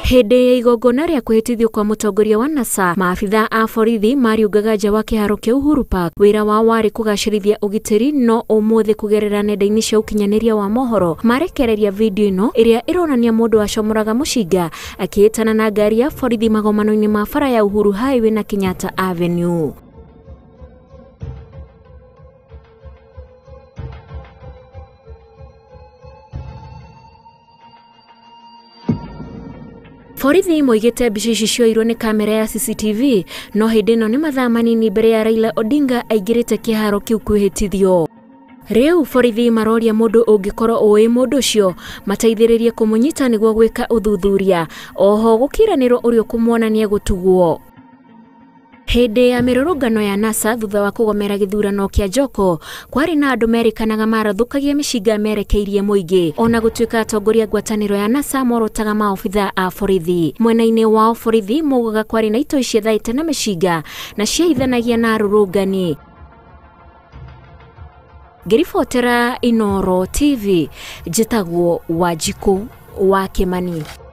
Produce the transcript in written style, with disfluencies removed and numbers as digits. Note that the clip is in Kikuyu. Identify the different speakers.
Speaker 1: Hĩndĩ ya igongona rĩa kwĩhĩtithio kwa mũtongoria wa NASA, maabitha a borithi mariũngaga nja wa kĩharo kĩa Uhuru Park. Wĩra wao warĩ kũgacĩrithia ũgitĩri, no ũmũthĩ kũgerera nenda-inĩ cia ũkinyanĩria wa mohoro marekereria video ĩno ĩrĩa ĩronania mũndũ acomoraga mũcinga akĩhĩtana na ngari ya borithi magomano-inĩ ma bara ya Uhuru Highway na Kenyatta Avenue. Borithi moigĩte mbica ici cioirwo nĩ kamera ya CCTV, no hĩndĩ ĩno nĩ mathaa manini mbere ya Raila Odinga aingĩrĩte kĩharo kĩu kwĩhĩtithio. Rĩu borithi maroria mũndũ ũngĩkorwo ũĩ mũndũ ũcio mateithĩrĩrie kũmũnyita nĩguo gwĩka ũthuthuria. Oho gũkiranĩrwo ũrĩa ũkũmuona nĩegũtugwo. Hĩndĩ ya mĩrũrũngano ya NASA thutha wa kũgomera gĩthurano kĩa Joko, kwarĩ na andũ merĩkanaga marathũkagia mĩcinga merekeirie mũingĩ, ona gũtuĩka atongoria ngwatanĩro ya NASA morotaga maobitha a borithi. Mwena-inĩ wao borithi maugaga kwarĩ na itoi ciethaĩte na mĩcinga na ciaithanagia na arũrũngani. Ngĩribotera Inooro TV, njĩtagwo Wanjikũ wa Kĩmani.